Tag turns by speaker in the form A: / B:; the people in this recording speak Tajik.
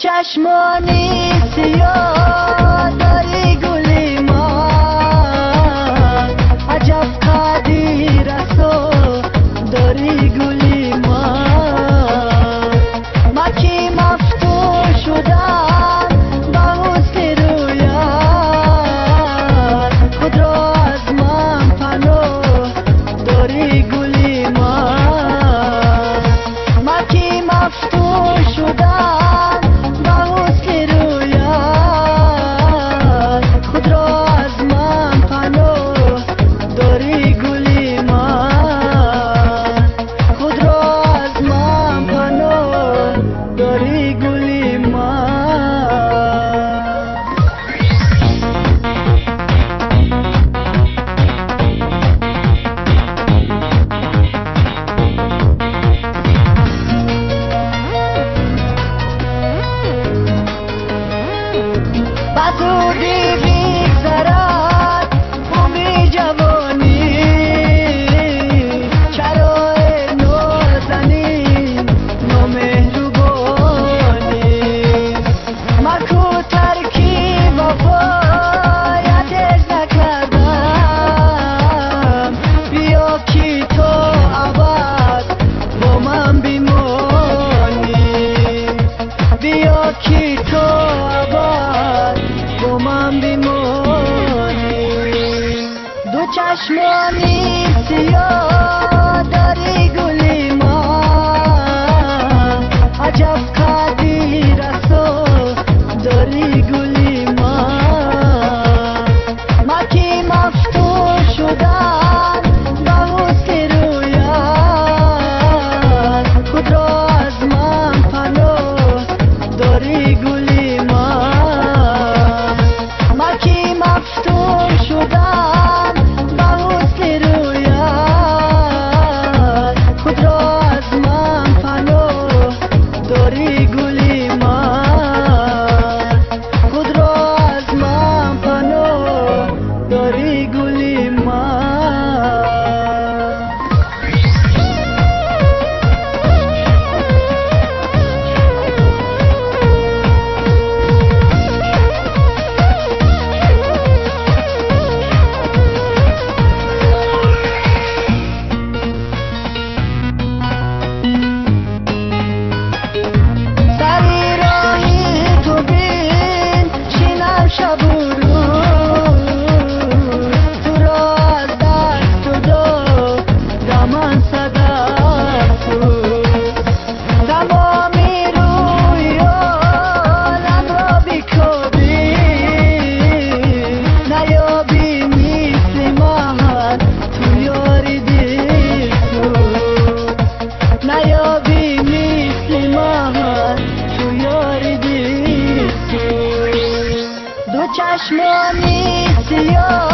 A: Чашмони сиёҳ дори гули ман, аҷаб қади расо дори гули ман. Ман ки мафтун шудам ба ҳусни рӯят, худро аз ман паноҳ дори гули ман. Ман ки мафтун шудам ба ҳусни рӯят, худро аз ман паноҳ дори гули ман. Худро аз ман паноҳ дори гули ман. Ба зудӣ бигзарад умри ҷавонӣ, чаро эй нозанин номеҳрубонӣ? Ман ку тарки вафоят ҳеҷ накардам, биё ки то абад бо ман бимонӣ, биё ки то абад бо ман бимонӣ. Ду чашмони сиёҳ дори гули ман, аҷаб қади расо дори гули ман. Ман ки мафтун шудам ба ҳусни рӯят, худро аз ман паноҳ дори гули ман. Ман ки мафтун шудам ба ҳусни рӯят, худро аз ман паноҳ дори гули ман. Худро аз ман паноҳ дори гули ман. Сари роҳи ту бин шинам шабу рӯз, туро аз дасту додам ман сад афсӯс. Тамоми рӯи оламро бикобӣ, наёбӣ мисли ман ту ёри дилсӯз, наёбӣ мисли ман ту ёри дилсӯз. Ду чашмони сиёҳ